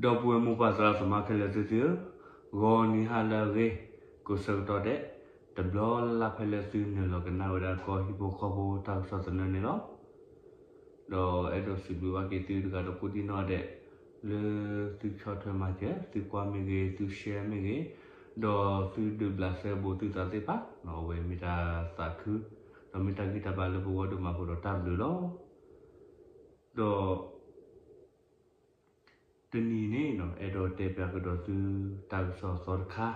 ဒီပုၢ်ဝဲၢ်မိၢ်ပၢ်သရၣ်သမါခဲလၢာ်သုသုဧၢ, ဂီၤနံၤဟါလၢအဂ့ၤ, ကိးဆၢကတီၢ်ဒဲး, တဘျီလၢ်လၢ်ဖဲလၢသုနုာ်လီၤကနၣ်ဝဲဒၣ်ကီၢ်ဟံၣ်ဖိဃီဖိတၢ်ကစီၣ်သနၢၣ်န့ၣ်လီၤ. ဒီးအဲၣ်ဒိးစံးဘျုးဘၣ်က့ၤသုတဂၤဒီးကိးဒံၣ်နီၣ်ဒဲး, လၢသုဆီၣ်ထွဲမၤစၢၤ, သုကွၢ်မ့ၢ်ဂ့ၤ, သု share မ့ၢ်ဂ့ၤ, ဒီးသုဒုးဘျးစဲဘူးသုသးသ့ၣ်တဖၣ်, အဝဲမ့ၢ်တၢ်သးခု, ဒီးမ့ၢ်တၢ်ဂံၢ်တၢ်ဘါလၢပဂီၢ်ဒိၣ်မးအဃိဒီးတၢ်ဘျုးလီၤ. ဒီး တနံၤန့ၣ်နီၤ အဲၣ်ဒိးတဲပၠးကဒီးသုတၢ်ကစီၣ်အသီတခါ,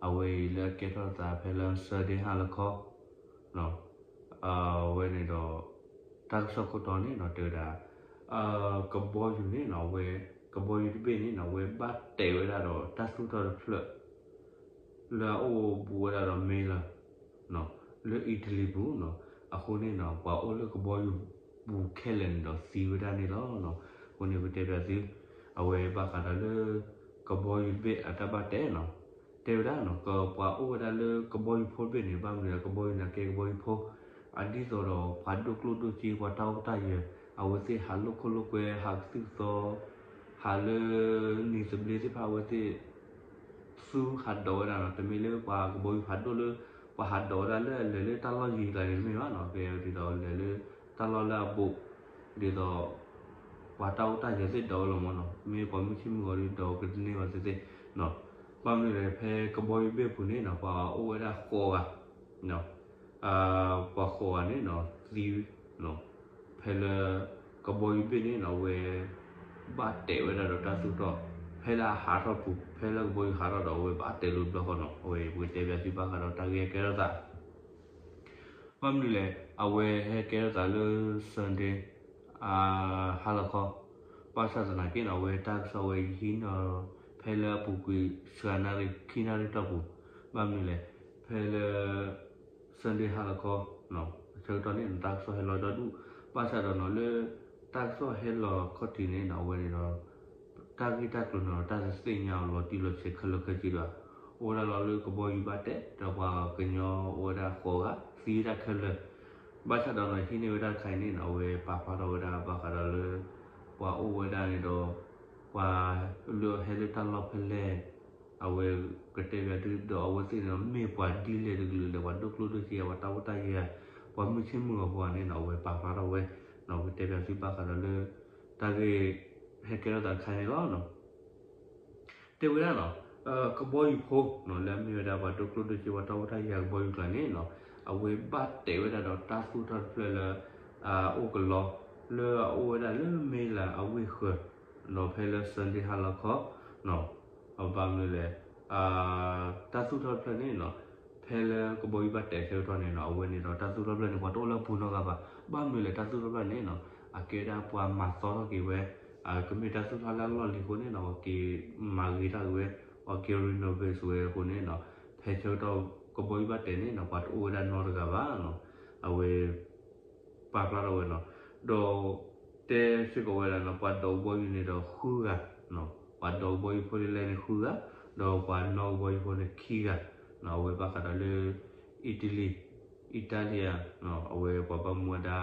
အဝဲအံၤလၢအကဲထီၣ်သးဖဲလၢ Sunday ဟါလီၤခီ, အဝဲန့ၣ်ဒီး တၢ်ကစီၣ်ခိၣ်တီန့ၣ်နီၤ တဲဝဲဒၣ် ကဘီယူၤန့ၣ်နီၤ အဝဲ ကဘီယူၤတဘ့ၣ်န့ၣ်နီၤ အဝဲဘၣ်တဲာ်ဝဲဒၣ်ဒီးတၢ်သူၣ်ထီၣ်တဖျၢၣ် လၢအအိၣ်ဘူးဝဲဒၣ်ဒီး မ့ၢ်လၢ လၢအံၣ်တလံၤပူၤနီၤ, အဃိန့ၣ်နီၤ ပှၤအိၣ်လၢကဘီယူၤပူၤခဲလၢာ်န့ၣ်ဒီးသံဝဲဒၣ်န့ၣ်လီၤ. အဃိန့ၣ် ပတဲပၠးသု အဝဲဘၣ်ဃးဒီးလၢ ကဘီယူၤတဘ့ၣ်အတၢ်ဘၣ်တဲာ်နီၤ, တဲဝဲဒၣ်နီၤ ပှၤအိၣ်ဝဲဒၣ်လၢကဘီယူၤဖိတဘ့ၣ်န့ၣ် ဘၣ်မနုၤဒီးကဘီယူၤန့ၣ် အကဲကဘီယူၤဖိ အဒ်သိးဒီးပှၤဒိၣ်ကျိၣ်ဒိၣ်စ့ ပှၤတၢ်အိၣ်တၢ်ယၢၤ အဝဲသ့ၣ်ဟးလိာ်ခိၣ်လိာ်ကွဲ ဟးကသုၣ်ကသီ ဟးလၢ နံၤသဘျ့သ့ၣ်တဖၣ် အဝဲသ့ၣ် သူဟးဒိးဝဲဒၣ်နီၤ, တမ့ၢ်လၢပှၤကဘီယူၤဖးဒိၣ်လၢ ပှၤဟးဒိးဝဲဒၣ်လၢအလဲၤလၢတၢ်လီၢ်ယံၤကျါန့ၣ်တမ့ၢ်ဘၣ်နီၤ, ကဲဒ်သိးလဲၤလၢတၢ်လီၢ်လၢအဘူး, ဒ်သိး ပှၤတၢ်အိၣ်တၢ်ယၢၤသ့ၣ်ဒိးဝဲလီၤမးနီၤ, မ့ၢ်ပှၤမုၢ်ဆ့ၣ်မုၢ်ဂီၤဒီးကတန့ၢ်ဘၣ်သ့ၣ်သ့ၣ်နီၤ, ဘၣ်မနုၤလဲၣ် ဖဲကဘီယူၤဘ့ၣ်ပူၤန့ၣ်နီၤ ပှၤအိၣ်ဝဲဒၣ်ဃိးဂၤ ပှၤဃိးဂၤန့ၣ်နီၤ သံ ဖဲလၢ ကဘီယူၤဘ့ၣ်န့ၣ်နီၤ အဝဲ ဘၣ်တဲာ်ဝဲဒၣ်ဒီးတၢ်သူၣ်ထီၣ် ဖဲလၢအဟးထီၣ်ပူၤ ဖဲလၢကဘီယူၤဟးထီၣ်ဒီး အဝဲဘၣ်တဲာ်လီၤတဘျီဃီနီၤ, အဝဲပကတဲပၠးသုဘၣ်ဃးဒီးတၢ်ဂ့ၢ်ဟဲကဲထီၣ်သး ဘၣ်မနုၤလဲၣ် အဝဲဟဲကဲထီၣ်သးလၢ Sunday ဟါလီၤခီ, ဘၣ်ဆၣ်သနာ်က့နီၤ အဝဲတၢ်ကစီၣ်ဝဲယဟံးန့ၢ် ဖဲလၢအပူၤကွံာ် စှၤနၣ်ရံၣ် ခံနၣ်ရံၣ်တီၢ်ပူၤ, ဘၣ်မနုၤလဲၣ် ဖဲလၢ Sunday ဟါလီၤခီ အဆၢကတီၢ်န့ၣ် တၢ်ကစီၣ်ဟဲလီၤဒီဒူၣ်, ဘၣ်ဆၣ်ဒီးနီၤ လၢ တၢ်ကစီၣ်ဟဲလီၤခီၣ်ထံးန့ၣ်နီၤ အဝဲန့ၣ်ဒီး တၢ်ဂ့ၢ်တၢ်ကျိၤန့ၣ်ဒီး တၢ်တသ့ၣ်ညါအီၤလီၤတံၢ်လီၤဆဲးခဲလၢာ်ခဲဆ့ဒံးဘၣ်, အိၣ်ဝဲဒၣ်လီၤလၢကဘီယူၤဘၣ်တဲာ် ဒီးပှၤကညီအိၣ်ဝဲဒၣ်ဃိးဂၤ သံဝဲဒၣ်ခဲလၢာ်, ဘၣ်ဆၣ်ဒီးနီၤ ဟံးန့ၢ်ဝဲဒၣ်တခါအံၤန့ၣ်နီၤ အဝဲပာ်ဖျါထီၣ်ဝဲဒၣ်ဘၣ်ဃးဒီးလၢ ပှၤအိၣ်ဝဲဒၣ်န့ၣ်ဒီး ပှၤလၢဟဲလၢတၢ်လီၢ်ဖဲလဲၣ် အဝဲကတဲပၠးသုဒီးအဝဲသ့ၣ်န့ၣ်ဒီး မ့ၢ်ပှၤဒ်လဲၣ်တကလုာ်လဲၣ် ပှၤဒိၣ်ကျိၣ်ဒိၣ်စ့ ပှၤတၢ်အိၣ်တၢ်ယၢၤ ပှၤမုၢ်ဆ့ၣ်မုၢ်ဂီၤဖိန့ၣ်နီၤ အဝဲပာ်ဖျါထီၣ်ဝဲ, ပကတဲပၠးသုဘၣ်ဃးဒီးလၢ တၢ်ဂ့ၢ်ဟဲကဲထီၣ်သးတခါန့ၣ်လီၤ. တဲဝဲဒၣ်နီၤ ကဘီယူၤဖိနီၤ လၢအမ့ၢ်ဝဲဒၣ်ပှၤဒိၣ်ကျိၣ်ဒိၣ်စ့ ပှၤတၢ်အိၣ်တၢ်ယၢၤကဘီယူၤကျါန့ၣ်နီၤ အဝဲဘၣ်တဲာ်ဝဲဒၣ်ဒီးတၢ်သူၣ်ထီၣ်တဖျၢၣ်လၢ အိၣ်ကလီ လၢအအိၣ်ဝဲဒၣ်လၢ mainland အဝ့ၢ်ဃၢၤ ဒီးဖဲလၢ Sunday ဟါလီၤခီ ဘၣ်မနုၤလဲၣ် တၢ်သူၣ်ထီၣ်တဖျၢၣ်န့ၣ်နီၤ ဖဲလၢကဘီယူၤဘၣ်တဲာ်ဆၢကတီၢ်န့ၣ်နီၤ အဝဲန့ၣ်ဒီးတၢ်သူၣ်ထီၣ်တဖျၢၣ်န့ၣ် ပှၤတအိၣ်လၢအပူၤနီတဂၤဘၣ်, ဘၣ်မနုၤလဲၣ် တၢ်သူၣ်ထီၣ်တဖျၢၣ်န့ၣ်နီၤ အကဲဒၣ်ပှၤမၤသီထီၣ်က့ၤဝဲ ကမ့ၢ်တၢ်သူၣ်ထီၣ်လၢအလီၢ်လံၤအဃိန့ၣ်နီၤ ပှၤက့ၤမၤဂ့ၤထီၣ်က့ၤဝဲ ပှၤက့ၤ renovate ဝဲအဃိန့ၣ်နီၤ ဖဲဆၢကတီၢ်ကဘီယူၤဘၣ်တဲာ်န့ၣ်နီၤ ပှၤတအိၣ်ဝဲဒၣ်နီတဂၤဘၣ်နီၤ, အဝဲ ပာ်ဖျါထီၣ်ဝဲနီၤ, ဒီး တဲစ့ၢ်ကီးဝဲဒၣ်နီၤ ပှၤဒိးကဘီယူၤန့ၣ်ဒီးဃုဂၤ, ပှၤဒိးကဘီယူၤဖိလၢလဲၣ်န့ၣ်ဃုဂၤ, ဒီးပှၤနီၣ်ကဘီယူၤဖိန့ၣ်ခံဂၤ, အဝဲဘၣ်ဃးဒီးလၢ အံၣ်တလံၤ, Italia အဝဲပှၤဘၣ်မူဘၣ်ဒါ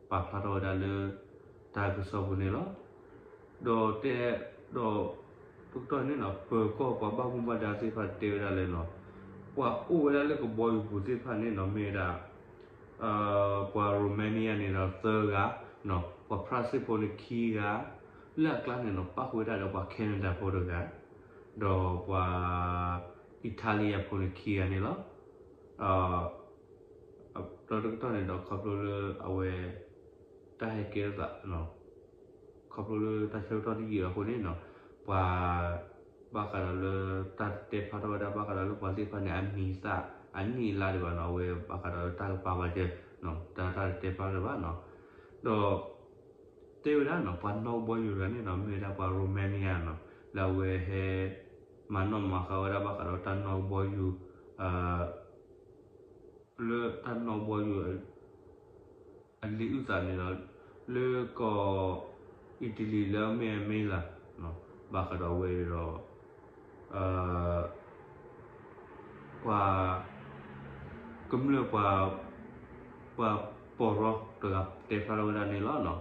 ပာ်ဖျါထီၣ်ဝဲဒၣ်လၢ တၢ်ကစီၣ်ပူၤန့ၣ်လီၤ. ဒီးတဲ ဒီး ပကတီၢ်န့ၣ်နီၤ ပၢၤကီၢ်ပှၤဘၣ်မူဘၣ်ဒါသ့ၣ်တဖၣ်တဲဝဲဒၣ်လၢနီၤ ပှၤအိၣ်ဝဲဒၣ်လၢကဘီယူၤပူၤသ့ၣ်တဖၣ်န့ၣ်နီၤ မ့ၢ်ဝဲဒၣ် ပှၤ Romania န့ၣ်ဒီးသၢဂၤ, ပှၤဖရၣ်စ့ၣ်ဖိန့ၣ်ခံဂၤ, လၢအကျါန့ၣ်နီၤ ပၣ်ဃုာ်ဝဲဒၣ်ဒီးပှၤ Canada ဖိတဂၤ, ဒီးပှၤ Italia ဖိန့ၣ်ခံဂၤန့ၣ်လီၤ. ဒီးတကတီၢ်န့ၣ်ဒီး ခီဖျိလၢအဝဲ တၢ်ဟဲကဲထီၣ်သး ခီဖျိလၢတၢ်ဆၢကတီၢ်တယံာ်အဃိန့ၣ်နီၤ ပှၤ ဘၣ်ဃးဒီးလၢ တၢ်တတဲဖျါထီၣ်ဝဲဒၣ်ဘၣ်ဃးဒီးလၢပှၤသ့ၣ်တဖၣ်န့ၣ် အမံၤသၣ် အနံၣ်အလါဒံးဘၣ်နီၤ အဝဲဘၣ်ဃးဒီးလၢတၢ်ကပာ်ပာ်စၢၤ တၢ်တတဲဖျါထီၣ်ဘၣ်နီၤ ဒီး တဲဝဲဒၣ်နီၤ ပှၤနီၣ်ကဘီယူၤတဂၤန့ၣ်နီၤ မ့ၢ်ဝဲဒၣ်ပှၤ Romania နီၤ လၢအဝဲဟဲ မၤနီၣ်မၤဃါဝဲဒၣ်ဘၣ်ဃးဒီးတၢ်နီၣ်ကဘီယူၤ လၢတၢ်နီၣ်ကဘီယူၤ အလံာ်အုၣ်သးန့ၣ်ဒီး လၢကီၢ် Italy လၢအမ့ၢ်အမ့ၢ်လၢ ဘၣ်ဃးဒီးအဝဲဒီး ပှၤ ကမျၢၢ်ပှၤ ပှၤပီၢ်ရီတဂၤတဲဖျါထီၣ်ဝဲဒၣ်န့ၣ်လီၤ.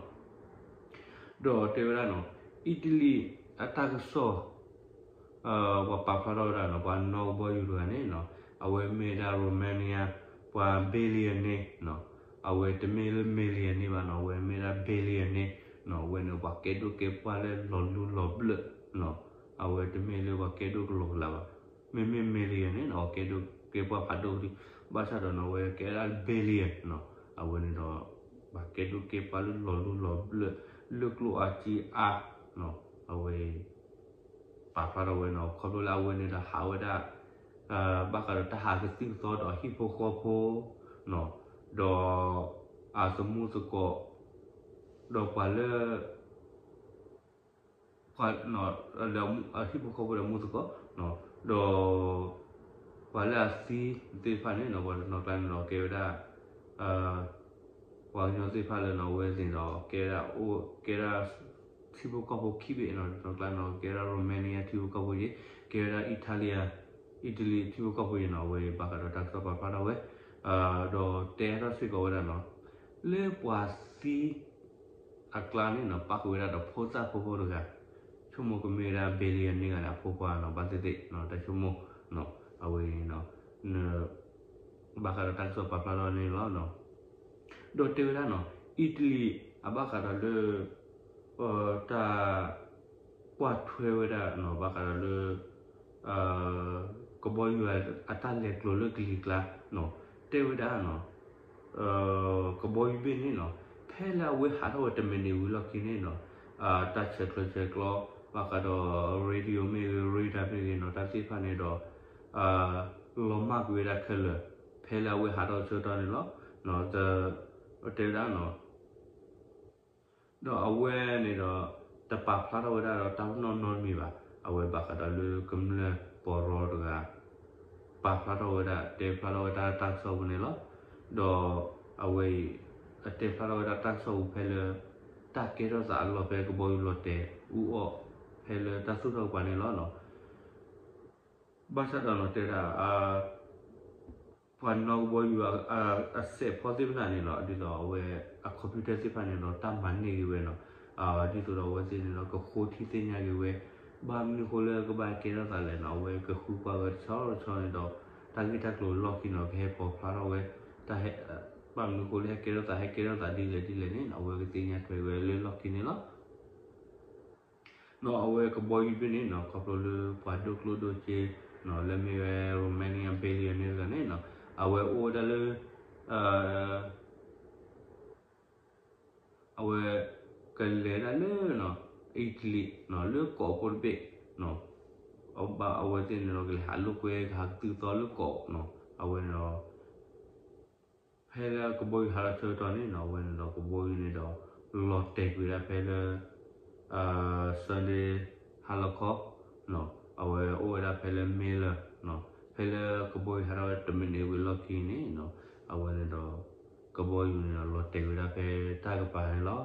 ဒီးတဲဝဲဒၣ်နီၤ Italy အတၢ်ကစီၣ် ပှၤပာ်ဖျါထီၣ်ဝဲဒၣ်နီၤ ပှၤနီၣ်ကဘီယူၤတဂၤန့ၣ်နီၤ အဝဲမ့ၢ်ဒၣ် Romania ပှၤ billionaire နီၤ အဝဲတမ့ၢ်လၢ millionaire ဘၣ်နီၤ အဝဲမ့ၢ်ဒၣ် billionaire နီၤ အဝဲန့ၣ်ပှၤကဲဒိၣ်ကဲပှၢ်လၢလီၤလူလီၤဘျၢၣ်နီၤ အဝဲတမ့ၢ်လၢပှၤကဲဒိၣ်ကလီကလးဘၣ် မ့မ့ၢ် millionaire န့ၣ်နီၤ အကဲဒိၣ်ကဲပှၢ်ဖးဒိၣ်ဒံး ဘၣ်ဆၣ်ဒီးနီၤ အဝဲကဲဒၣ် billion နီၤ အဝဲန့ၣ်ဒီး ပှၤကဲဒိၣ်ကဲပှၢ်လၢလီၤလူလီၤဘျၢၣ် လၢကျိၣ်အါစ့အါနီၤ အဝဲ ပာ်ဖျါထီၣ်ဝဲနီၤ ခီဖျိလၢအဝဲန့ၣ်ဒီးဟးဝဲဒၣ် ဘၣ်ဃးဒီးတၢ်ဟးကသုၣ်ကသီဒီးဟံၣ်ဖိဃီဖိနီၤ ဒီးအသမူသကိး ဒီးပှၤလၢ ပှၤ ဟံၣ်ဖိဃီဖိဒီးမူသကိး ဒီး ပှၤလၢအသံသ့ၣ်တဖၣ်န့ၣ်နီၤ ပှၤတနီၤကျါန့ၣ်ဒီးကဲဝဲဒၣ် ပှၤကညီသ့ၣ်တဖၣ်လၢနီၤ အဝဲသ့ၣ်ဒီး ကဲဒၣ်အိၣ် ကဲဒၣ် ထံဖိကီၢ်ဖိခံဘ့ၣ်နီၤ တနီၤကျါနီၤ ကဲဒၣ် Romania ထံဖိကီၢ်ဖိယ့ၣ် ကဲဝဲဒၣ် Italia Italy ထံဖိကီၢ်ဖိယ့ၣ်နီၤ အဝဲဘၣ်ဃးဒီးတၢ်ကစီၣ်ပာ်ဖျါထီၣ်ဝဲ ဒီးတဲထီၣ်စ့ၢ်ကီးဝဲဒၣ်နီၤ လၢပှၤသံ အကျါန့ၣ်နီၤ ပၣ်ဃုာ်ဝဲဒၣ်ဒီးဖိသၣ်ဖိဖိတဂၤ ဆိကမိၣ်ကမ့ၢ်ဝဲဒၣ် billionaire တဂၤန့ၣ် အဖိခွါနီၤ ဘၣ်သ့ၣ်သ့ၣ် တၢ်ဆိကမိၣ် အဝဲန့ၣ် ဘၣ်ဃးဒီးတၢ်ကစီၣ်ပာ်ဖျါထီၣ်န့ၣ်လီၤ. ဒီးတဲဝဲဒၣ်နီၤ Italy အဘၣ်ဃးဒီးလၢ တၢ် ကွၢ်ထွဲဝဲဒၣ်နီၤ ဘၣ်ဃးဒီးလၢ ကဘီယူၤအတၢ်လဲၤကျိၤလၢကလံၤကျါနီၤ တဲဝဲဒၣ်နီၤ ကဘီယူၤဘ့ၣ်န့ၣ်နီၤ ဖဲလၢအဝဲဟးထီၣ်ဝဲတမံးနံးဝံၤလီၢ်ခံန့ၣ်နီၤ တၢ်ဆဲးကျိးဆဲးကျိး ဘၣ်ဃးဒီး radio မ့ၢ်ဂ့ၤ radar မ့ၢ်ဂ့ၤနီၤ တၢ်သ့ၣ်တဖၣ်န့ၣ်ဒီး လီၤမၢ်ကွံာ်ဝဲဒၣ်ခဲလၢာ် ဖဲလၢအဝဲဟးထီၣ်ဆၢကတီၢ်န့ၣ်လီၤ. တဲဝဲဒၣ်နီၤ ဒီးအဝဲန့ၣ်ဒီး တပာ်ဖျါထီၣ်ဝဲဒၣ်ဒီးတၢ်နီၢ်နီတမံၤဘၣ်. အဝဲဘၣ်ဃးဒီးလၢကမျၢၢ်ပီၢ်ရီတဂၤ ပာ်ဖျါထီၣ်ဝဲဒၣ် တဲဖျါထီၣ်ဝဲဒၣ်တၢ်ကစီၣ်ပူၤန့ၣ်လီၤ. ဒီးအဝဲအံၤ အတဲဖျါထီၣ်ဝဲဒၣ်တၢ်ကစီၣ်ပူၤဖဲလၢ တၢ်ကဲထီၣ်သးအလီၢ်ဖဲကဘီယူၤလီၤတဲာ်အူအီၣ် ဖဲလၢတၢ်သူၣ်ထီၣ်ကပၤန့ၣ်လီၤ. ဘၣ်ဆၣ်ဒီးနီၤတဲဒၣ် ပှၤနီၣ်ကဘီယူၤအစဲးဖီသ့ၣ်တဖၣ်န့ၣ်လီၤ ဒ်သိးအဝဲအ computer သ့ၣ်တဖၣ်န့ၣ်ဒီး တၢ်မၤန့ၢ်က့ၤဝဲနီၤ ဒ်သိးဒီးအဝဲသ့ၣ်န့ၣ်ဒီး ကဃိထံသ့ၣ်ညါက့ၤဝဲ ဘၣ်မနုၤဃိလၢကဘၣ်ဟဲကဲထီၣ်သးလဲၣ်နီၤ အဝဲကဃုကွၢ်ဝဲတဆီတဆီန့ၣ်ဒီး တၢ်ဂ့ၢ်တၢ်ကျိၤလီၢ်ခံနီၤ ကဟဲပိာ်ဖျါထီၣ်ဝဲ တၢ်ဟဲ ဘၣ်မနုၤဃိလၢဟဲကဲထီၣ်သး ဟဲကဲထီၣ်သးဒ်လဲၣ်ဒ်လဲၣ်န့ၣ် အဝဲကသ့ၣ်ညါထွဲဝဲလၢလီၢ်ခံန့ၣ်လီၤ. နီၤအဝဲကဘီယူၤဘ့ၣ်န့ၣ်နီၤ ခီဖျိလၢပှၤဒိၣ်ကျိၣ်ဒိၣ်စ့နီၤ လၢမ့ၢ်ဝဲ Romanian billionaire တဂၤန့ၣ်နီၤ အဝဲအိၣ်ဝဲဒၣ်လၢ အဝဲ ကလဲၤဒၣ်လၢနီၤ Italy နီၤ လၢကီးဖိတဘ့ၣ်နီၤ အဝဲသ့ၣ်န့ၣ်ဒီး ကလဲၤဟးလိာ်ကွဲ ကဟးကသုၣ်သီလၢကီးနီၤ အဝဲန့ၣ်ဒီး ဖဲလၢကဘီယူၤဟးထီၣ်ဆၢကတီၢ်န့ၣ်နီၤ အဝဲန့ၣ်ဒီးကဘီယူၤန့ၣ်ဒီး လီၤတဲာ်ကွံာ်ဒၣ်ဖဲလၢ Sunday ဟါလီၤခီ အဝဲအိၣ်ဝဲဒၣ်ဖဲလၢ Milan နီၤ ဖဲလၢကဘီယူၤဟးထီၣ်ဝဲတမံးနံးဝံၤလီၢ်ခံန့ၣ်နီၤ အဝဲန့ၣ်ဒီး ကဘီယူၤန့ၣ်ဒီးလီၤတဲာ်ကွံာ်ဒၣ်ဖဲတၢ်ကပၤန့ၣ်လီၤ.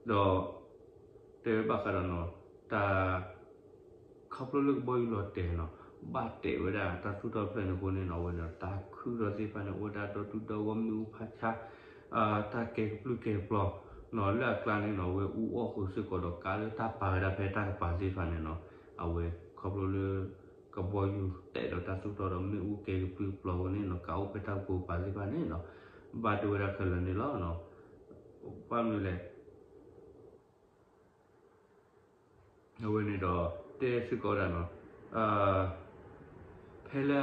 ဒီး တဲဝဲဘၣ်ဃးဒီးနီၤ တၢ် ခီဖျိလၢကဘီယူၤလီၤတဲာ်နီၤ ဘၣ်တဲာ်ဝဲဒၣ်တၢ်သူၣ်ထီၣ်ဖျၢၣ်န့ၣ်အဃိန့ၣ်နီၤ အဝဲန့ၣ်ဒီးတၢ်ခုၣ်ထီၣ်သ့ၣ်တဖၣ်န့ၣ် အိၣ်ဝဲဒၣ်ဒီဒူၣ်ဒီဂီၢ် မ့ၣ်အူဖးဆါ တၢ်ကဲကပြုၢ်ကဲကပြီၤနီၤ လၢအကျါန့ၣ်နီၤ အဝဲအူအီၣ်ဃုာ်စ့ၢ်ကီးဒီးကါလၢတၢ်ပာ်ဝဲဒၣ်ဖဲတၢ်ကပၤသ့ၣ်တဖၣ်န့ၣ်နီၤ အဝဲခီဖျိလၢ ကဘီယူၤတဲာ်ဒီးတၢ်သူၣ်ထီၣ်ဒီးမ့ၣ်အူကဲကပြုၢ်ကပြီၤအဃိန့ၣ်နီၤ ကါအိၣ်ဖဲတၢ်ကပၤသ့ၣ်တဖၣ်န့ၣ်နီၤ ဘၣ်ဒိဝဲဒၣ်ခဲလၢာ်န့ၣ်လီၤ. ဘၣ်မနုၤလဲၣ် အဝဲန့ၣ်ဒီး တဲစ့ၢ်ကီးဝဲဒၣ်နီၤ ဖဲလၢ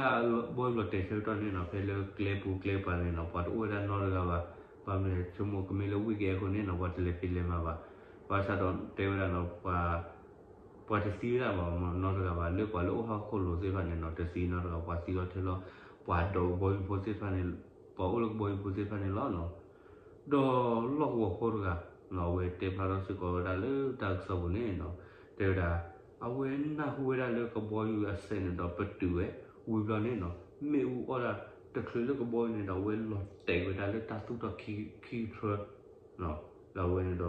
ဘီယူၤလီၤတဲာ်ဆၢကတီၢ်န့ၣ်နီၤ ဖဲလၢကျဲပူၤကျဲပၤန့ၣ်နီၤ ပှၤတအိၣ်ဝဲဒၣ်နီတဂၤဘၣ်. ဘၣ်မနုၤလဲၣ် ဆိကမိၣ်ကမ့ၢ်လၢဝံၣ်ကဲအဃိန့ၣ်နီၤ ပှၤတလဲၤဖံးလဲၤမၤဘၣ်. ဘၣ်ဆၣ်ဒီးတဲဝဲဒၣ်နီၤ ပှၤ ပှၤတသံဝဲဒၣ်ဘၣ်နီတဂၤဘၣ် လၢပှၤလၢအိၣ်ဟီၣ်ခိၣ်လိၤသ့ၣ်တဖၣ်န့ၣ်နီၤ တသံနီတဂၤ ပှၤသံလီၤထဲလီၤ ပှၤဒိးကဘီယူၤဖိသ့ၣ်တဖၣ်န့ၣ် ပှၤအိၣ်လၢကဘီယူၤဖိသ့ၣ်တဖၣ်န့ၣ်လီၤနီၤ. ဒီးလီၢ်ကဝီၤဖိတဂၤနီၤ အဝဲတဲဖျါထီၣ်စ့ၢ်ကီးဝဲဒၣ်လၢတၢ်ကစီၣ်ပူၤန့ၣ်နီၤ တဲဝဲဒၣ် အဝဲနၢ်ဟူဝဲဒၣ်လၢကဘီယူၤအစဲးန့ၣ်ဒီးပတုာ်ဝဲ ဝံၤဘျီန့ၣ်နီၤ မ့ၣ်အူအီၣ်ဒၣ်တချုးလၢကဘီယူၤန့ၣ်ဒီး အဝဲလီၤတဲာ်ဝဲဒၣ်လၢတၢ်သူၣ်ထီၣ်ခံဖျၢၣ်နီၤ ဒီးအဝဲန့ၣ်ဒီး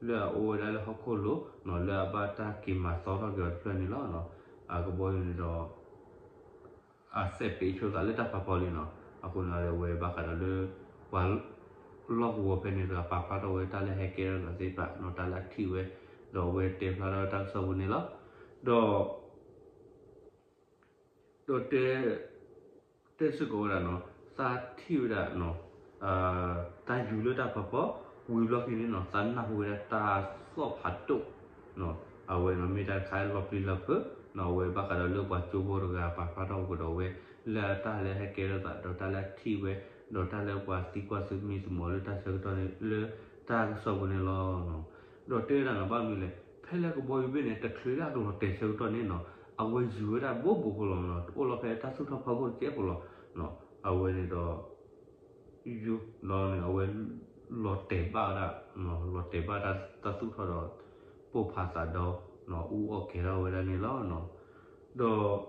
လၢအအိၣ်ဝဲဒၣ်လၢဟီၣ်ခိၣ်လိၤနီၤ လၢအဘၣ်တၢ်က့ၤမၤသီထီၣ်က့ၤအီၤတဖျၢၣ်န့ၣ်လီၤ. အကဘီယူၤန့ၣ်ဒီး အစဲးပ့းဆိသးလၢတၢ်ဖးဖီလံနီၤ. အဃိန့ၣ်ဒီးအဝဲဘၣ်ဃးဒီးလၢ ပှၤလီၢ်ကဝီၤဖဲန့ၣ်တဂၤပာ်ဖျါထီၣ်ဝဲတၢ်လၢဟဲကဲထီၣ်သးသ့ၣ်တဖၣ်နီၤ တၢ်လၢအထံၣ်ဝဲ ဒီးအဝဲတဲဖျါထီၣ်ဝဲတၢ်ကစီၣ်ပူၤန့ၣ်လီၤ. ဒီး ဒီးတဲ တဲစ့ၢ်ကီးဝဲဒၣ်နီၤ, သးထံၣ်ဝဲဒၣ်နီၤ, တၢ်ယူၤလၢတၢ်ဖီဖီ, ဝံၤဘျီခံန့ၣ်နီၤ သးနၢ်ဟူဝဲဒၣ်တၢ်သီၣ်ဖးဒိၣ်နီၤ, အဝဲနီၤ မ့ၢ်တၢ်တခါလီၤပျံၤလီၤဖုးနီၤ, အဝဲဘၣ်ဃးဒီးလၢပှၤကၠိဖိတဂၤပာ်ဖျါထီၣ်ကဒီးဝဲ လၢတၢ်လၢဟဲကဲထီၣ်သး ဒီးတၢ်လၢအထံၣ်ဝဲ, ဒီးတၢ်လၢပှၤသံကွၢ်သမံသမိးလၢတၢ်ဆၢကတီၢ်န့ၣ် လၢတၢ်ကစီၣ်ပူၤန့ၣ်လီၤ. ဒီးတဲဝဲဒၣ်နီၤ ဘၣ်မနုၤလဲၣ် ဖဲလၢကဘီယူၤဘ့ၣ်န့ၣ် တချုးလၢအကလီၤတဲာ်ဆၢကတီၢ်န့ၣ်နီၤ အဝဲယူၤဝဲဒၣ်ဘိးဘိးဖိလီၤနီၤ, တအိၣ်လီၤဖဲတၢ်သူၣ်ထီၣ်ဖီခိၣ်တစဲးဖိလီၤ. အဝဲန့ၣ်ဒီး ယူၤဒီးန့ၣ် အဝဲလီၤတဲာ်ဘၣ်ဝဲဒၣ်, လီၤတဲာ်ဘၣ်တၢ်သူၣ်ထီၣ်ဒီး ပိၢ်ဖးသးဒီး အူအီၣ်ကဲၤထီၣ်ဝဲဒၣ်န့ၣ်လီၤ. ဒီး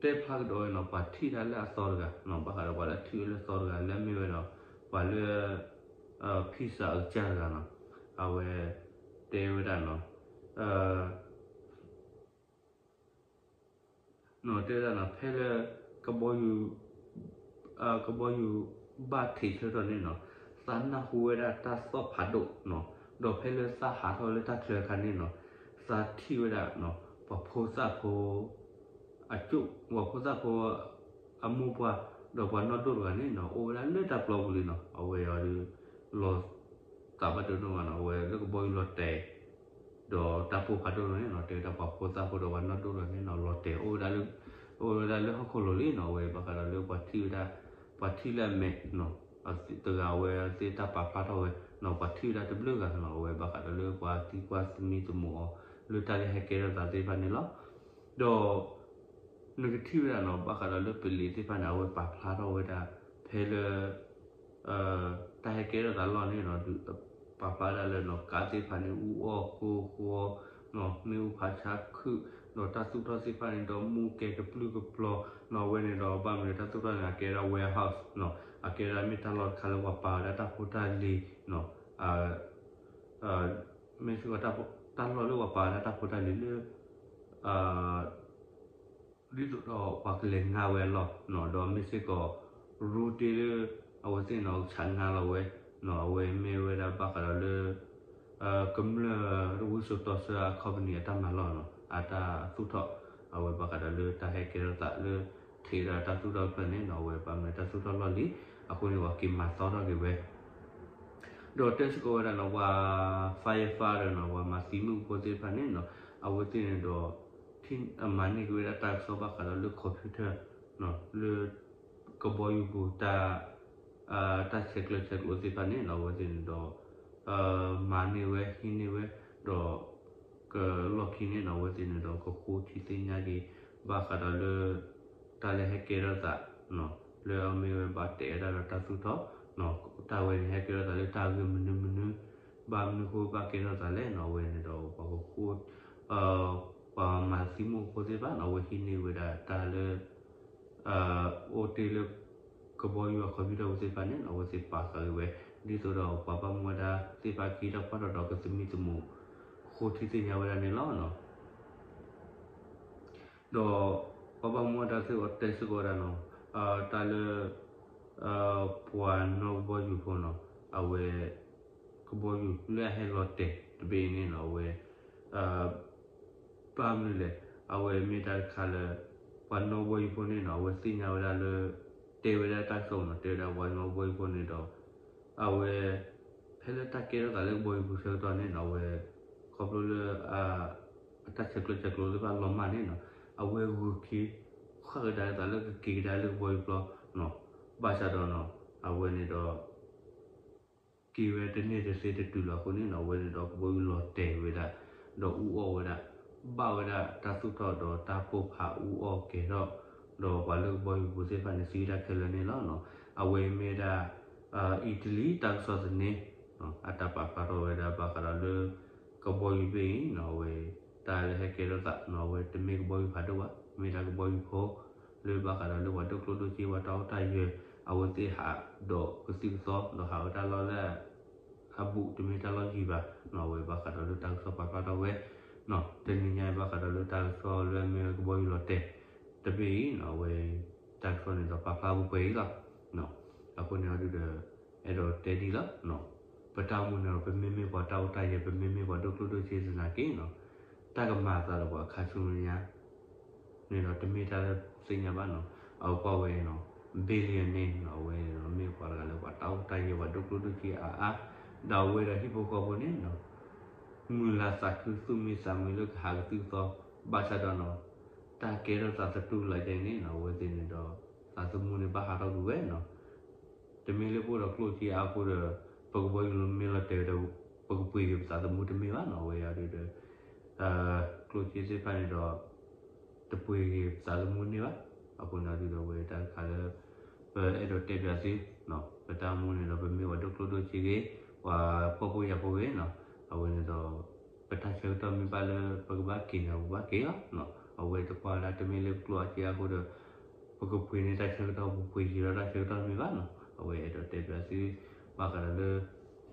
တဲဖျါကဒီးဝဲနီၤ ပှၤထံၣ်တၢ်လၢအသီတဂၤနီၤ, ဘၣ်ဃးဒီးပှၤလၢထံၣ်ဝဲလၢသီတဂၤလၢအမ့ၢ်ဝဲဒီး ပှၤလၢ ဖံစးအကစၢ်တဂၤနီၤ, အဝဲ တဲဝဲဒၣ်နီၤ တဲဝဲဒၣ်နီၤ ဖဲလၢ ကဘီယူၤ ကဘီယူၤဘၣ်ထံးဆၢကတီၢ်န့ၣ်နီၤ, သးနၢ်ဟူဝဲဒၣ်တၢ်သီၣ်ဖးဒိၣ်နီၤ, ဒီးဖဲလၢသးဟးထီၣ်လၢတၢ်ချၢအခါန့ၣ်နီၤ, သးထံၣ်ဝဲဒၣ် ပှၤဖိသၣ်ဖိ အကၠိၣ် ပှၤဖိသၣ်ဖိ အမိၢ်ပှၢ် ဒီးပှၤနီၢ်ဒိၣ်တဂၤန့ၣ်နီၤ အိၣ်ဝဲဒၣ်လၢတၢ်ပျီပူၤလံနီၤ, အဝဲအီၤဒီး လီၤသးဘၣ်ဒိဒိၣ်မးနီၤ, အဝဲလၢကဘီယူၤလီၤတဲာ် ဒီးတၢ်ပိၢ်ဖးဒိၣ်န့ၣ်နီၤ တဲဝဲဒၣ်ပှၤဖိသၣ်ဖိဒီးပှၤနီၢ်ဒိၣ်တဂၤန့ၣ်နီၤ လီၤတဲာ် အိၣ်ဝဲဒၣ်လၢ အိၣ်ဝဲဒၣ်လၢဟီၣ်ခိၣ်လိၤလံနီၤ, အဝဲဘၣ်ဃးဒီးလၢပှၤထံၣ်ဝဲဒၣ် ပှၤထံၣ်လၢအမဲာ်နီၤ တဂၤအဝဲသ့ၣ်တၢ်ပာ်ဖျါထီၣ်ဝဲနီၤ, ပှၤထံၣ်ဝဲဒၣ်တဘျုးဂၤနီၤ, အဝဲဘၣ်ဃးဒီးလၢပှၤသံကွၢ်သမံသမိးအီၤ လၢတၢ်လၢဟဲကဲထီၣ်သးသ့ၣ်တဖၣ်န့ၣ်လီၤ. ဒီး နကထံၣ်ဝဲဒၣ်နီၤ ဘၣ်ဃးဒီးလၢပလံၤသ့ၣ်တဖၣ်န့ၣ် အဝဲပာ်ဖျါထီၣ်ဝဲဒၣ် ဖဲလၢ တၢ်ဟဲကဲထီၣ်သးလီၢ်န့ၣ်နီၤ ပာ်ဖျါဒၣ်လၢနီၤ ကးသ့ၣ်တဖၣ်န့ၣ် အူအီၣ်ဃီဃီ မ့ၣ်အူဖးဆါခုၣ် ဒီးတၢ်သူၣ်ထီၣ်သ့ၣ်တဖၣ်န့ၣ်ဒီး မူကဲကပြုၢ်ကပြီၤနီၤ, အဝဲန့ၣ်ဒီး ဘၣ်မနုၤတၢ်သူၣ်ထီၣ်န့ၣ် အကဲဒၣ် warehouse နီၤ, အကဲဒၣ်မ့ၢ်တၢ်လီၢ်တခါလၢပှၤပာ်ဝဲဒၣ်တၢ်ဖိတၢ်လံၤ မ့ၢ်စ့ၢ်ကီး တၢ်လီၢ်လၢပှၤပာ်ဝဲဒၣ်တၢ်ဖိတၢ်လံၤလၢ ဒ်သိးဒီးပှၤကလဲၤငါဝဲအလီၢ်နီၤ, ဒီးမ့ၢ်စ့ၢ်ကီး ရူတ့လၢ အဝဲသ့ၣ်နီၤ ဆးနါလီၤဝဲနီၤ, အဝဲမ့ၢ်ဝဲဒၣ်ဘၣ်ဃးဒီးလၢ ကမျၢၢ်ဝံစိာ်တီဆှၢအ company အတၢ်မၤလီၢ်နီၤ, အတၢ်သူၣ်ထီၣ် အဝဲဘၣ်ဃးဒီးလၢတၢ်ဟဲကဲထီၣ်သးလၢ ထံးဒီးတၢ်သူၣ်ထီၣ်တဖျၢၣ်န့ၣ်နီၤ, အဝဲဘၣ်မနုၤတၢ်သူၣ်ထီၣ်လီၢ်လံၤ အဃိန့ၣ် ပှၤက့ၤမၤသီထီၣ်က့ၤဝဲ ဒီးတဲစ့ၢ်ကီးဝဲဒၣ်နီၤ ပှၤ firefighter နီၤ, ပှၤမၤသံမုၢ်ဖိသ့ၣ်တဖၣ်န့ၣ်နီၤ, အဝဲသ့ၣ်န့ၣ်ဒီး ထံၣ်အမၤန့ၢ်က့ၤဝဲဒၣ်တၢ်ကစီၣ်ဘၣ်ဃးဒီးလၢ computer နီၤ, လၢ ကဘီယူၤပူၤ တၢ်ဆဲးကျၢဆဲးကျိးသ့ၣ်တဖၣ်န့ၣ်နီၤ, အဝဲသ့ၣ်န့ၣ်ဒီး မၤန့ၢ်ဝဲ ဟံးန့ၢ်ဝဲ ဒီး ကလီၢ်ခံန့ၣ်နီၤ, အဝဲသ့ၣ်န့ၣ်ဒီး ကဃိထံသ့ၣ်ညါက့ၤ ဘၣ်ဃးဒီးလၢ တၢ်လၢဟဲကဲထီၣ်သး လၢအမ့ၢ်ဝဲဘၣ်တဲာ်ဝဲဒၣ်ဒီးတၢ်သူၣ်ထီၣ် တၢ်ဝဲန့ၣ် ဟဲကဲထီၣ်သးလၢတၢ်ဂ့ၢ်မနုၤမနုၤ ဘၣ်မနုၤဃိဘၣ်ကဲထီၣ်သးလဲၣ်နီၤ, အဝဲန့ၣ်ဒီး ပှၤကဃိ ပှၤမၤသံမုၢ်ဖိသ့ၣ်တဖၣ်နီၤ, အဝဲဟံးန့ၢ်ဝဲဒၣ်တၢ်လၢ အိၣ်တ့ၢ်လၢ ကဘီယူၤအ computer ပူၤသ့ၣ်တဖၣ်န့ၣ်နီၤ, အဝဲသ့ၣ်ပာ်ဃာ်က့ၤဝဲ ဒ်သိးဒီးပှၤဘၣ်မူဘၣ်ဒါသ့ၣ်တဖၣ်က့ၤထီၣ်ဖီၣ်ထီၣ်ဒီးကသမံသမိး ဃိထံသ့ၣ်ညါဝဲဒၣ်န့ၣ်လီၤ. ဒီးပှၤဘၣ်မူဘၣ်ဒါသ့ၣ်တဖၣ်တဲစ့ၢ်ကီးဝဲဒၣ်နီၤ, တၢ်လၢ ပှၤနီၣ်ကဘီယူၤဖိနီၤ, အဝဲ ကဘီယူၤလၢအဟဲလီၤတဲာ်တဘ့ၣ်အံၤန့ၣ်နီၤ, အဝဲ ဘၣ်မနုၤလဲၣ်, အဝဲမ့ၢ်တၢ်တခါလၢ ပှၤနီၣ်ကဘီယူၤဖိန့ၣ်နီၤ, အဝဲသ့ၣ်ညါဝဲဒၣ်လၢ တဲဝဲဒၣ်တၢ်ကစီၣ်နီၤ, တဲဝဲဒၣ်ပှၤနီၣ်ကဘီယူၤဖိန့ၣ်ဒီး အဝဲ ဖဲလၢတၢ်ကဲထီၣ်သးလၢကဘီယူၤပူၤဆၢကတီၢ်န့ၣ်နီၤ, အဝဲ ခီဖျိလၢ အတၢ်ဆဲးကျၢဆဲးကျိးသ့ၣ်တဖၣ်လီၤမၢ်န့ၣ်နီၤ, အဝဲဂုာ်က့ၤ ဃၣ်ကဒါအသးလၢကက့ၤကဒါလၢကဘီယူၤပျီနီၤ, ဘၣ်ဆၣ်ဒီးနီၤ အဝဲန့ၣ်ဒီး က့ၤဝဲတန့ၢ်တသ့တတုၤလီၤအဃိန့ၣ်နီၤ, အဝဲန့ၣ်ဒီးကဘီယူၤလီၤတဲာ်ဝဲဒၣ် ဒီးအူအီၣ်ဝဲဒၣ် ဘၣ်ဝဲဒၣ်တၢ်သူၣ်ထီၣ်ဒီးတၢ်ပိၢ်ဖးအူအီၣ်ကဲၤထီၣ် ဒီးပှၤလၢကဘီယူၤပူၤသ့ၣ်တဖၣ်န့ၣ် သံဝဲဒၣ်ခဲလၢာ်န့ၣ်လီၤ. အဝဲမ့ၢ်ဒၣ် အံၣ်တလံၤတၢ်ကစီၣ်သန့ အတၢ်ပာ်ဖျါထီၣ်ဝဲဒၣ်ဘၣ်ဃးဒီးလၢ ကဘီယူၤဘ့ၣ်အံၤနီၤ, အဝဲ တၢ်လၢဟဲကဲထီၣ်သးနီၤ, အဝဲတမ့ၢ်ကဘီယူၤဖးဒိၣ်ဘၣ်, မ့ၢ်ဒၣ်ကဘီယူၤဖိ လၢဘၣ်ဃးဒီးလၢပှၤဒိၣ်ကျိၣ်ဒိၣ်စ့ ပှၤတၢ်အိၣ်တၢ်ယၢၤ အဝဲသ့ၣ်ဟးဒီးကသုးကသီ ဒီးဟးဝဲတၢ်လီၢ်လၢ အဘူးတမ့ၢ်တၢ်လီၢ်ယံၤဘၣ်နီၤ, အဝဲဘၣ်ဃးဒီးလၢတၢ်ကစီၣ်ပာ်ဖျါထီၣ်ဝဲ တနံၤညါအံၤဘၣ်ဃးဒီးလၢတၢ်ကစီၣ်လၢအမ့ၢ်ဝဲကဘီယူၤလီၤတဲာ် တဘ့ၣ်အံၤနီၤ, အဝဲ တၢ်ကစီၣ်န့ၣ်ဒီးပာ်ဖျါပှဲၤပှဲၤအံၤလီၤ. အဃိန့ၣ်အဒုဒီး အဲၣ်ဒိးတဲဒ်လီၤ, ပတၢ်အိၣ်မူန့ၣ်ဒီး ပမ့မ့ၢ်ပှၤတၢ်အိၣ်တၢ်ယၢၤ ပမ့မ့ၢ်ပှၤဒိၣ်ကျိၣ်ဒိၣ်စ့သနာ်က့နီၤ, တၢ်ကမၤအသးဒီးပှၤခါဆူညါန့ၣ်ဒီး တမ့ၢ်တၢ်လၢသ့ၣ်ညါဘၣ်နီၤ. အဝဲကွၢ်ဝဲနီၤ billionaire နီၤ အဝဲန့ၣ်ဒီး မ့ၢ်ပှၤတဂၤလၢပှၤတၢ်အိၣ်တၢ်ယၢၤ ပှၤဒိၣ်ကျိၣ်ဒိၣ်စ့အါအါ, ဒီးအဝဲဒီးဟံၣ်ဖိဃီဖိန့ၣ်နီၤ မုာ်လၤသးခု သူၣ်မံသးမုာ်လၢကဟးကသုၣ်ကသီ, ဘၣ်ဆၣ်ဒီးနီၤ တၢ်ကဲထီၣ်သးသတူၢ်လီၤကဲန့ၣ်နီၤ အဝဲသ့ၣ်န့ၣ်ဒီး သးသမူန့ၣ်ဘၣ်ဟးထီၣ်ကွံာ်ဝဲနီၤ. တမ့ၢ်လၢပအိၣ်ဒီးကျိၣ်စ့အါအဃိဒီး ပကဘီယူၤလၢမ့ၢ်လီၤတဲာ်ဒီး ပကပှ့ၤက့ၤပသးသမူတမ့ၢ်ဘၣ်နီၤ. အဝဲအံၤဒီး ကျိၣ်စ့သ့ၣ်တဖၣ်န့ၣ်ဒီး တပှ့ၤက့ၤပသးသမူန့ၣ်ဘၣ်. အဃိန့ၣ်ဒီး အဝဲတၢ်တခါလၢ ပအဲၣ်ဒိးတဲပၠးသု ပတၢ်မူန့ၣ်ဒီး ပမ့ၢ်ပှၤဒိၣ်ကျိၣ်ဒိၣ်စ့ဂ့ၤ, ပှၤဖှီၣ်ဖိယာ်ဖိဂ့ၤနီၤ, အဝဲန့ၣ်ဒီး ပတၢ်ဆၢကတီၢ်မ့ၢ်ဘၣ်လၢပကဘၣ်က့ၤန့ၣ် ပဘၣ်က့ၤလီၤ. အဝဲတကွၢ်ဝဲဒၣ်တမ့ၢ်လၢပကျိၣ်အါစ့အါအဃိဒီး ပကပှ့ၤန့ၢ်တၢ်ဆၢကတီၢ် ပပှ့ၤယံၤဒီးတၢ်ဆၢကတီၢ်မ့ၢ်ဘၣ်နီၤ. အဝဲအဲၣ်ဒိးတဲပၠးသု ဘၣ်ဃးဒီးလၢ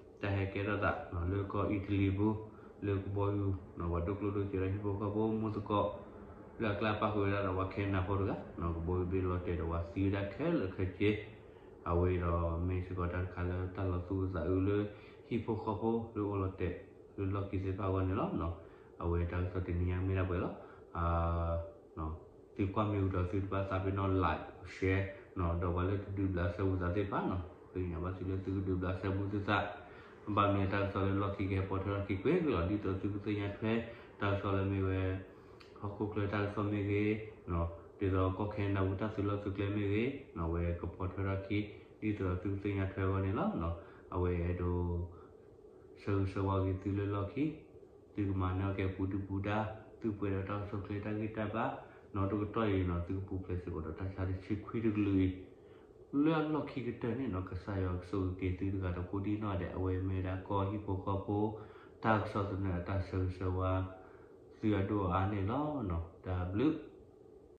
တၢ်ဟဲကဲထီၣ်သးလၢကီၢ်အံၣ်တလံၤပူၤ လၢကဘီယူၤ ပှၤဒိၣ်ကျိၣ်ဒိၣ်စ့ဒီးဟံၣ်ဖိဃီဖိမူသကိး လၢအကျါပၣ်ဃုာ်ဝဲဒၣ်ဒီးပှၤခဲနဒၤဖိတဂၤနီၤ ကဘီယူၤဘ့ၣ်လီၤတဲာ်ဒီးပှၤသံဝဲဒၣ်ခဲလၢာ်ခဲဆ့ အဝဲဒီးမ့ၢ်စ့ၢ်ကီးတၢ်တခါလၢ တၢ်လီၤသူၣ်အုးသးအုးလၢ ဟံၣ်ဖိဃီဖိလၢအိၣ်လီၤတဲာ် လၢလီၢ်ခံသ့ၣ်တဖၣ်အဂီၢ်န့ၣ်လီၤ. အဝဲတၢ်ကစီၣ်တနံၤညါမ့ၢ်ဒၣ်ပှဲၤလီၤ. သုကွၢ်မ့ၢ်ဝံၤဒီး သုတဘၣ်သးပ့ၤနီၣ် like share ဒီးပှၤလၢတဒုးဘျးစဲဘူးသးသ့ၣ်တဖၣ်နီၤ သ့ၣ်ညါဘၣ်သုလၢသုကဒုးဘျးစဲဘူးသုသး ဘၣ်မနုၤတၢ်ကစီၣ်လၢလီၢ်ခံကဟဲပိာ်ထွဲထီၣ်ခံကွ့ၢ်ကွ့ၢ်လီၤ. ဒ်သိးသုကသ့ၣ်ညါထွဲ တၢ်ကစီၣ်လၢမ့ၢ်ဝဲ ဟီၣ်ခိၣ်ချၢတၢ်ကစီၣ်မ့ၢ်ဂ့ၤ, ဒ်သိးကီၢ်ခဲနဒၤပူၤတၢ်သုးလီၢ်သုးကျဲမ့ၢ်ဂ့ၤ, အဝဲကပိာ်ထွဲထီၣ်ခံ ဒ်သိးဒီးသုကသ့ၣ်ညါထွဲအဂီၢ်န့ၣ်လီၤ. အဝဲအဲၣ်ဒိး ဆၢဂ့ၤဆၢဝါက့ၤသုလၢလီၢ်ခံ သုကမၤနၢၤက့ၤပူၤဒုၣ်ပူၤဒါ သုပှဲၤဒီးတၢ်အိၣ်ဆူၣ်အိၣ်ချ့တၢ်ဂံၢ်တၢ်ဘါ နီတကတီၢ်အံၤနီၤ သုကပူၤဖျဲးစ့ၢ်ကီးဒီးတၢ်ဆါတဆံခွံတကလုာ်အံၤ လၢအလီၢ်ခံကတၢၢ်န့ၣ်နီၤ ကစၢ်ယွၤကဆိၣ်ဂ့ၤက့ၤသုတဂၤဒီးကိးဒံနီၢ်ဒဲး အဝဲမ့ၢ်ဝဲဒၣ်ကီၢ်ဟံၣ်ဖိဃီဖိ တၢ်ကစီၣ်သနၢၣ်အတၢ်ဆၢဂ့ၤဆၢဝါ သုအဒိၣ်အါန့ၣ်လီၤ. တၢ်ဘျုး